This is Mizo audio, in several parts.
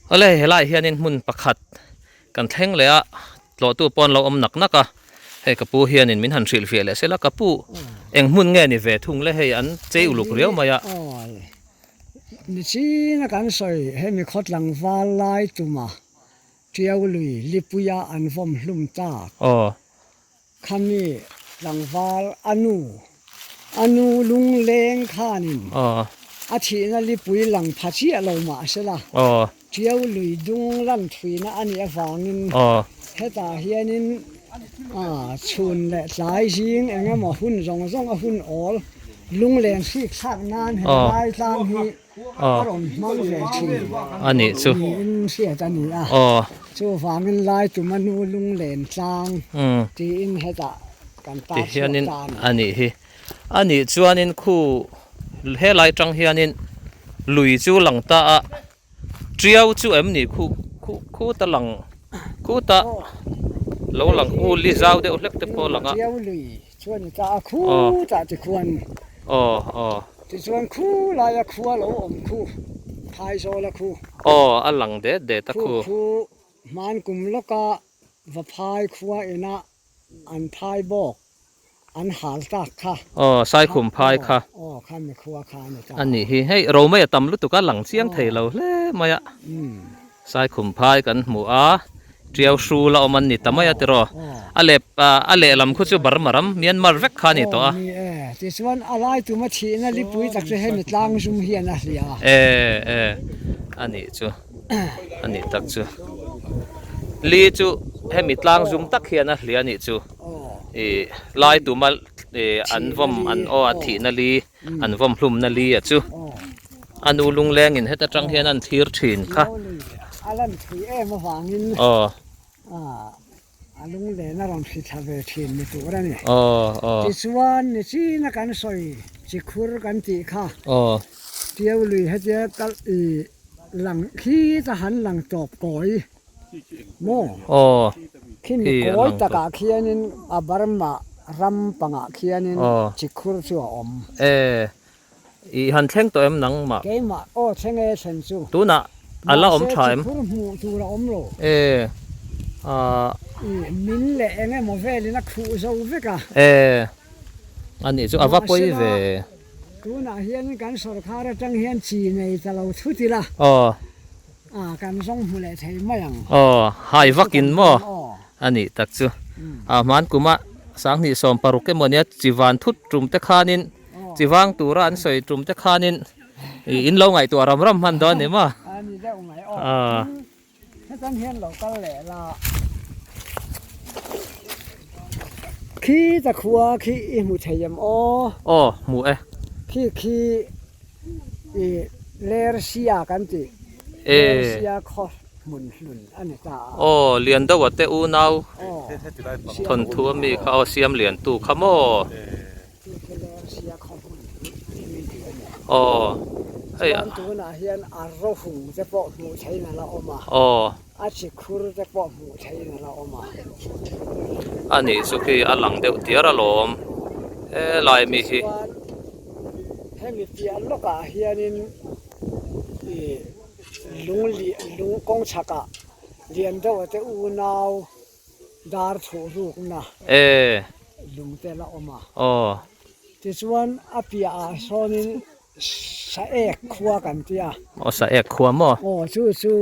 Awle helaiah hianin hmun pakhat kan thleng leh a tlawhtu pawh an lo awm nak nak a hei ka pu hianin min han hrilhfiah leh sela ka pu eng hmun nge ni ve thung le hei an chei uluk riau mai a. Nichina kan sawi hemi khaw tlangval lai tuma Tiau lui lipuia an vawm hlum tak. Khami tlangval a nu, a nu lungleng khanin a thihna lipui lang pha chiah lo mah sela, Tiau lui dung lan thuina a nih avangin hetah hianin chhun leh tlai zing eng emaw hun zawng zawng a hun awl lunglen hrik thlak nan he lai tlang hi a rawn hmang ve thin a nih chu niin hriat a ni a, chuvangin Laituma nu lunglen tlang tiin hetah kan tar chhuak ta a ni. A nih hi. A nih chuanin khu helai tang hianin lui chu lang ta a, Tiau chu em ni khu khu khuta lang khuta lo lang u li zau deuh hlek te pawh a lang a. Tiau lui chu a ni ta a, khutah tikhuan Aw aw. Tichuan khu laia khua lo awm khu, Phaizawla khu. Aw a lang det det a khu. Khu khu hman kum lawka Vaphai khua inah an phai bawk. An hal tak kha. Aw, Saikhum phai kha. Aw, kha mikhua kha a ni ta. A nih hi, hei Romei a tam lutuk a, lang chiang thei lo hle mai a. Saikhum phai kan hmu a, Tiau hrul a awm an ni ta mai a tiraw. A lep, a lehlam khu chu Burma ram, Myanmar vek kha a ni tawh a. Aw, ni e. Tichuan a lai tuma thihna lipui tak chu hemi tlang zum hian a hliah a. E, e, a nih chu. A nih tak chu. Li chu hemi tlang zum tak hian a hliah a nih chu. Ih lai tuma ih an vawm an aw a thihna li an vawm hlumna li a chu a nu lunglengin heta tang hian an thlir thin kha. A lan thui em avangin aw a lunglen a rawn hri thla ve thin ni tur a ni. Aw aw. Tichuan nichina kan sawi chikhur kan tih kha aw Tiau lui hetia kal ih lang khi ta han lang tawp kawi. Maw? Aw. Khi mi kawi takah khianin a Burma ram pangah khianin chikhur chu a awm. E, i han thleng tawh em nangmah? Keimah, aw thleng e thlen chu. Tunah a la awm tha em? Mahse chikhur hmuh tur a awm lo. E, ah. I min leh eng emaw velin a khuh zo vek a. E, a nih chu a va pawi ve. Tunah hianin kan sawrkhar atang hian chi nei ta lo thut ila. Aw. A, kan zawng hmu leh thei mai ang. Aw, hai vakin maw? A nih tak chu. A, hman kuma 2016 emaw nia Chivan thut tum te khanin, Chivang tura an sawi tum te khanin in lo ngaihtuah ram ram hman dawn ni maw? A ni deuh mai aw. Hetan hian lo kal leh la. Khi ta khua khi i hmu thei em aw? Aw, hmu e. Khi khi i Lersia kan tih. Lersia khaw hmun hlun a ni ta a. Aw, Liandoa te unau thawnthu a mi kha aw siam liantu kha maw? Khi khi Lersia khaw hmun hlun tih a ni. Aw, hei Chuan tunah hian a rawhung te pawh hmuh theihin a la awm a. Aw. A chi khur te pawh hmuh theihin a la awm a. A nih chu khi a lang deuh tiar alawm helai mi hi. Tichuan hemi piah lawkah hianin ih lung lih lung kawng chhakah lian deuh te unau dar chhuh rukna lung te la awm a. Tichuan a piahah sawnin Saek khua kan ti a. Aw Saek khua maw? Aw chu chu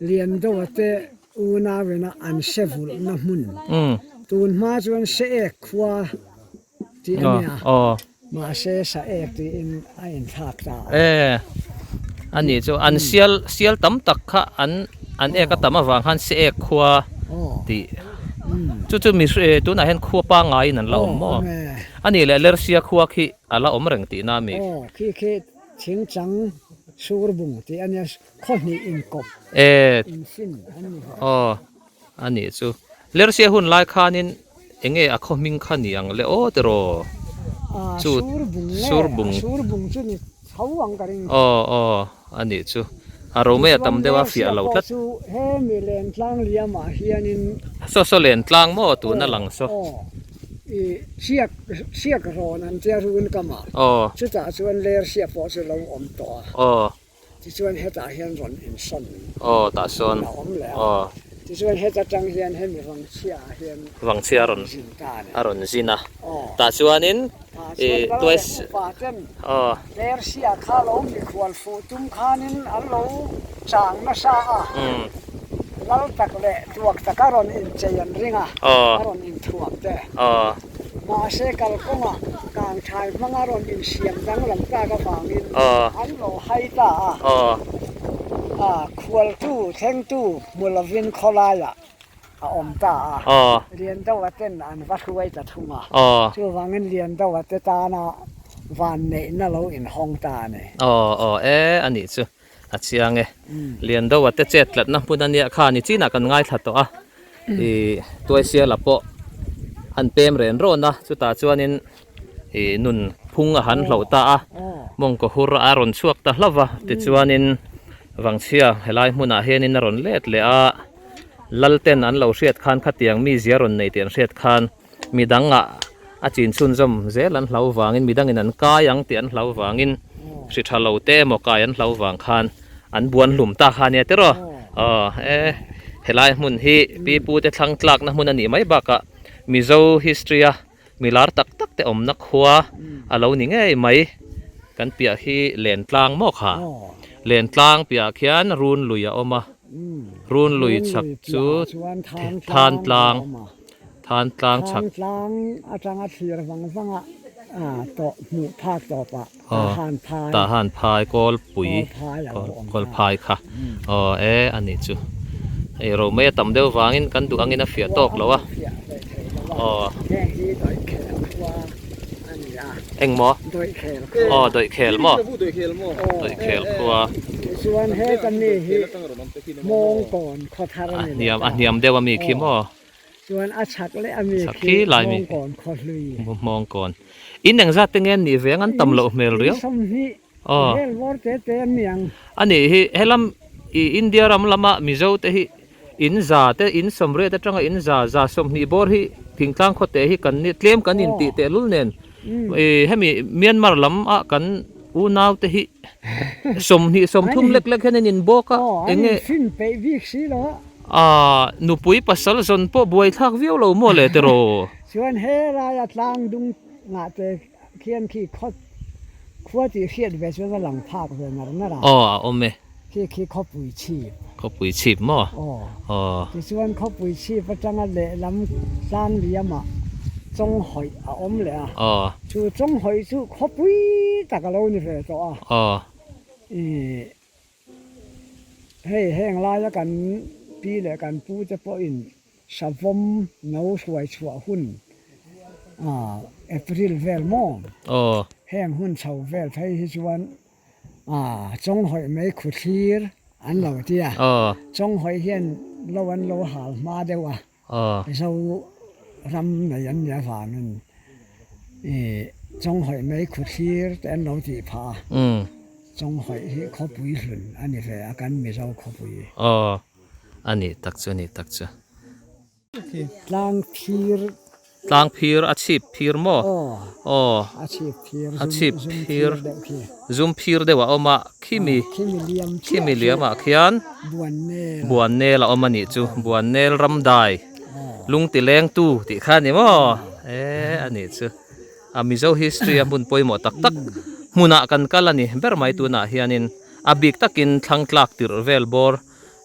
Liandoa te unauina an se vulhna hmun. Tun hma chuan Saek khua tih a nia. Mahse Saek tiin a inthlak ta a. E a nih chu an sial sial tam tak kha an an ek a tam avang khan Saek khua tih chu chu mi tunah hian khua pangaiin an la awm maw? A nih leh Lersia khua khi A la awm reng tihna a mi? Aw, khi khi thingchang sur bung tih a nia, khaw hnih inkawp, infin an ni ve. Aw, a nih chu. Lersia hun lai khanin eng nge a khaw hming kha ni ang le aw tiraw? A, sur bung nge? Sur bung. A sur bung chu ni tho ang ka ring. Aw, aw, a nih chu. A ro mai a tam deuh a fiah lo tlat. Tichuan Lersia pawh chu he mi lentlang liamah hianin. Saw saw lentlang maw tuna lang saw? Aw, aw. I siak siak rawn an tia run kam a, chutah chuan ler siak pawh chu lo awm tawh a. Tichuan hetah hian rawn insawn Aw tah sawn a awm leh a. Aw. Tichuan heta tang hian hemi Vangchhia ah hian Vangchhia a rawn zin ta a ni. A rawn zin a. Aw. Tah chuanin Tah i chuan lal tuai leh upa ten Aw. Persia kha lo mikhual fuh tum khanin an lo chang nasa a. Lal tak leh tuak taka rawn inchei an ring a, a rawn inthuam te. Aw. Mahse kalkawngah kangthai hmanga rawn insiam danglam tak avangin an lo hai ta a. Khualtu thlengtu hmu lovin khawlaiah a awm ta a. Liandoa ten an va hruai ta thung a. Chuvangin Liandoa te tana vanneihna lo inhawng ta a ni. Aw aw e a nih chu a chiang e. Liandoa te chet tlatna hmun a nia kha ni chinah kan ngaithla tawh a. Ih Tuaisiala pawh an pem ren rawn a, chutah chuanin ih nun phung a han hloh ta a, mawngkaw hur a rawn chhuak ta hlauh va, tichuanin Vangchhia helai hmunah hianin a rawn let leh a, Lalten an lo hriat khan khatiang mizia rawn nei tih an hriat khan midangah a chin chhunzawm zel an hlau vangin midangin an kai ang tih an hlau vangin hri tha lo te emaw kai an hlau vang khan an buan hlum ta kha ania tiraw aw e helai hmun hi pi pu te thlang tlakna hmun a nih mai bakah Mizo history a milar tak tak te awmna khua a lo ni ngei mai kan piah hi Lentlang maw kha Lentlang piah khian Runlui a awm a Runlui chhak chu Thantlang. Thantlang chhak. Thantlang atanga thlir vang vanga tawh hmuh phak tawpah Tahan phai. Tahan phai Kawlpui Kawl phai kha aw e a nih chu. Hei romei a tam deuh vangin kan duh angin a fiah tawk lo a. Aw. Heng hi Dawihkhel khua a ni a. Eng maw? Dawihkhel khua. Aw Dawihkhel maw? Dawihkhel khua. Tichuan heta mi hi Hmawngkawn khawthar a ni leh ta. A hniam deuh a mi khi maw? Chuan a chhak leh a mi khi Hmawngkawn khaw hlui. Hmawngkawn. In engzat te nge an nih ve ang an tam loh hmel riau. In 20 vel vawr te te an ni ang. A nih hi helam i India ram lama Mizo te hi in za te in 80 atanga in za za 20 bawr hi thingtlang khaw te hi kan ni tlem kan in tih tehlul nen i hemi Myanmar lam ah kan unau te hi 20 30 lek lek hian an in bawk a eng nge. An in fin peih bik si lo a. Aaa nupui pasal zawn pawh buai thlak viau lo maw le tiraw? Chuan he laia tlang dung ngah te khian khi khaw khua tih hriat ve chuan a lang phak ve nar nar a. Aw a awm e. Khi khi khawpui chhip. Khawpui chhip maw? Aw. Aw. Tichuan khawpui chhip atanga lehlam tlang liamah chawnghawih a awm leh a. Aw. Chu chawnghawih chu khawpui tak a lo ni ve tawh a. Aw. Ih. Hei heng laia kan pi leh kan pu te pawhin savawm no hruai chhuah hun April vel maw? Heng hun chho vel phei hi chuan chawnghawih mai khu thlir an lo ti a, chawnghawih hian lo an lo hal hma deuh a. Mizo ram nei an nih avangin ih Chawnghawih mai khuthlir te an lo tih phah a, Chawnghawih hi khawpui hlun a ni ve a kan Mizo khawpui. Aw a nih tak chu a nih tak chu. Tlang phir. Tlang phir a chhip phir maw? Aw a chhip phir a chhip phir zum phir deuh a awm a khimi khimi liam ah khian Buannel a awm a nih chu Buannel ramdai lungti lengtu tih kha a ni maw e a nih chu a Mizo history a hmun pawimawh tak tak hmunah kan kal a ni ber mai tunah hianin a bik takin thlang tlak tirh vel bawr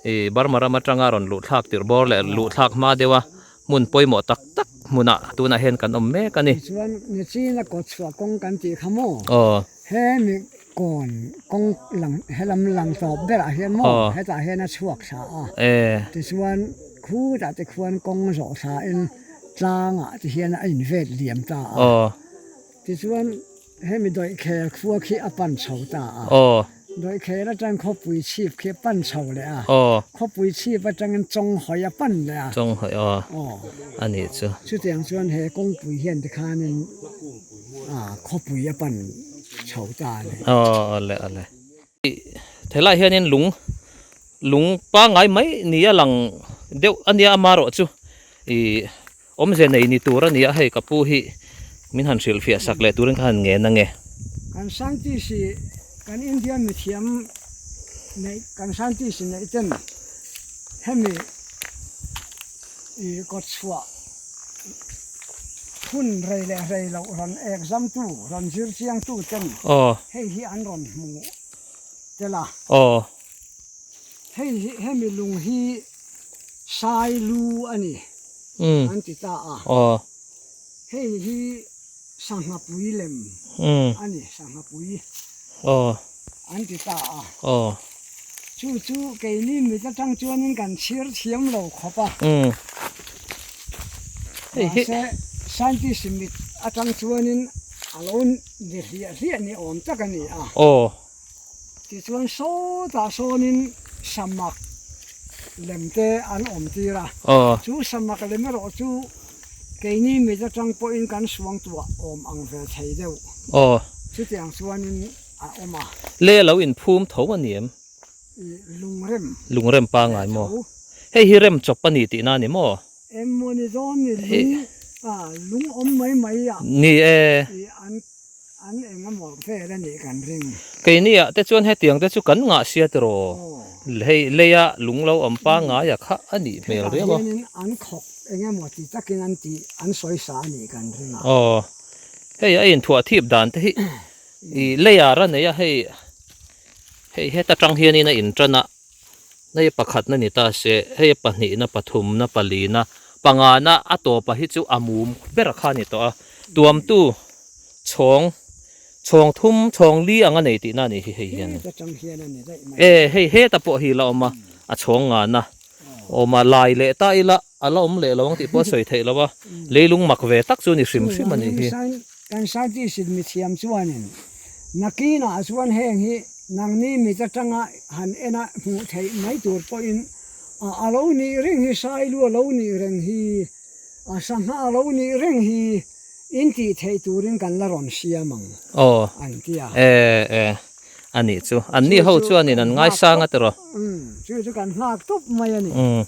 ih Burma ram atanga rawn luh thlak tirh bawr leh luh thlak hma deuh a Hmun pawimawh tak tak hmunah tunah hian kan awm mek a ni. Tichuan, Nichina kawt chhuah kawng kan tih kha maw? Aw. He mi kawn kawng lang helam lang tawp berah hian maw? Aw. Hetah hian a chhuak thla a. E. Tichuan, khutah te khuan kawng zawh thlain tlangah te hian a invet liam ta a. Aw. Tichuan, hemi dawihkhel khua khi a pan chho ta a. Aw. Dawihkhel atang khawpui chhip khi a pan chho leh a. Aw. Khawpui chhip atangin Chawnghawi a pan leh a. Chawnghawi aw. Aw. A nih chu. Chutiang chuan he kawngpui hian tikhanin khawpui a pan chho ta a ni. Aw, awle awle. Helai hianin lung lung pangngai mai ni a lang deuh a nia amarawh chu ih awmze nei ni tur a ni a hei ka pu hi min han hrilhfiah sak leh turin ka han ngen ange. Kan scientist hi kan India mithiam. Neih kan scientist neih ten hemi ih kawtchhuah hun rei leh rei loh rawn exam tu rawn zir chiang tu ten hei hi an rawn hmu tel a. Hei hi hemi lung hi sai lu a ni an ti ta a. Hei hi sangha pui lem a ni sangha pui. An ti ta a. Chu chu keini mit atang chuanin kan chhir thiam lo khawp a. Mahse scientist mit atang chuanin a lo ni hliah hliah ni awm tak a ni a. Tichuan sawtah sawnin samak lem te an awm tir a. Chu samak lem erawh chu keini mit atang pawhin kan suangtuah awm ang ve thei deuh. Chutiang chuanin a awm a. Le lo inphum tho a ni em? Lungrem. Lungrem pangngai maw? Hei hi rem chawp a ni tihna a ni maw? Eng maw ni dawn ni lung a lung awm mai mai a. Ni e. An an eng emaw vel a nih kan ring. Keini ah te chuan hetiang te chu kan ngah sia tiraw? Hei leia lung lo awm pangngai a kha a nih hmel riau a. Hetah hianin an khawk eng emaw ti takin an tih an sawi sa a nih kan ring a. Aw. Hei a inthuah thip dan te hi i leiar a nei a hei hei heta tang hianin a intan a hei pakhatna ni ta se hei pahnihna pathumna palina pangana a tawpa hi chu a mum ber kha a ni tawh a tuamtu chhawng chhawng thum chhawng li ang a nei tihna a nih hi hei hian e hei heta pawh hi la awm a a chhawng ngana awm a lai leh ta ila. A la awm leh lo ang tih pawh a sawi theih lo a, leilung mak ve tak chu ni hrim hrim a nih hi. Kan scientist in mithiam chuanin nakinah chuan heng hi nangni mit atanga han en a hmuh theih mai tur pawhin a a lo nih reng hi, sailu a lo nih reng hi, a sangha a lo nih reng hi in tih theih turin kan la rawn siam ang an ti a. Aw, e e a nih chu. An ni ho chuanin an ngaisang a tiraw? Umm, chu chu kan nghak tawp mai a ni. Umm,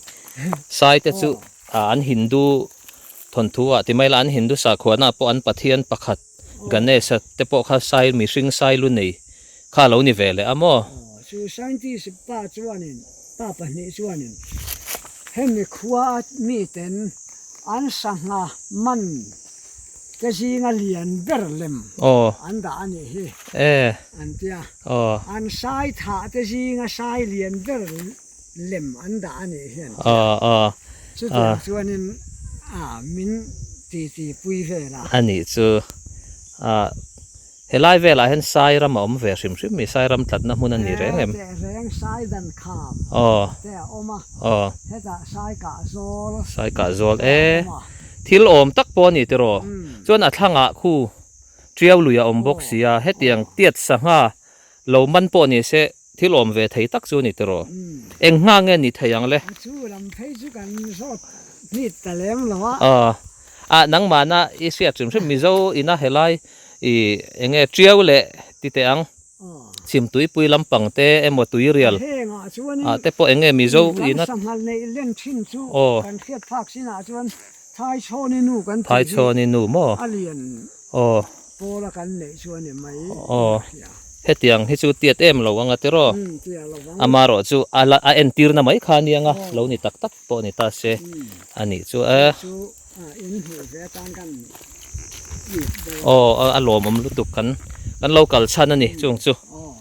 Sai te chu an Hindu thawnthu ah ti mai la, an Hindu sakhuana ah pawh an pathian pakhat Ganesha te pawh kha sai mihring sai lu nei kha a lo ni ve leh a maw? Aw, chu scientist pa chuanin, pa pahnih chuanin hemi khua miten an sangha man te zinga lian ber lem an dah a nih hi an ti a. An sai thah te zinga sai lian ber lem an dah a nih hi an ti a. Chutiang chuanin min titi pui vel a. A nih chu. Helai velah hian sai ram a awm ve hrim hrim mi, sai ram tlatna hmun a ni reng em? He tehreng sai dan kham te a awm a, hetah sai kah zawl Sai kah zawl e, thil awm tak pawh a ni tiraw? Chuan a thlangah khu Tiau lui a awm bawk si a, hetiang tiat sangha lo man pawh ni se thil awm ve thei tak chu a ni tiraw? Eng hna nge ni thei ang le? A chu lam phei chu kan zawt hnit ta lem lo a. Aw, a nangmahna i hriat hrim hrim Mizo ina helai i eng nge Tiau leh ti teh ang Chhimtuipui lampang te emaw Tuirial ah te pawh eng nge Mizo ina Kan sanghal neih len thin chu kan hriat phak sinah chuan Thaichhawni nu kan tih hi Thaichhawni nu maw? A lian Aw. Pawla kan neih chu a ni mai Aw. Hetiang hi chu tiat em lo anga tiraw? Umm tiat lo ang. Amarawh chu a la a entirna mai kha ania nga lo ni tak tak pawh ni ta se a nih chu e. Chu in hmuh ve atan kan it deuh a. Aw a lawmawm lutuk kan kan lo kal chhan a ni chung chu. Aw.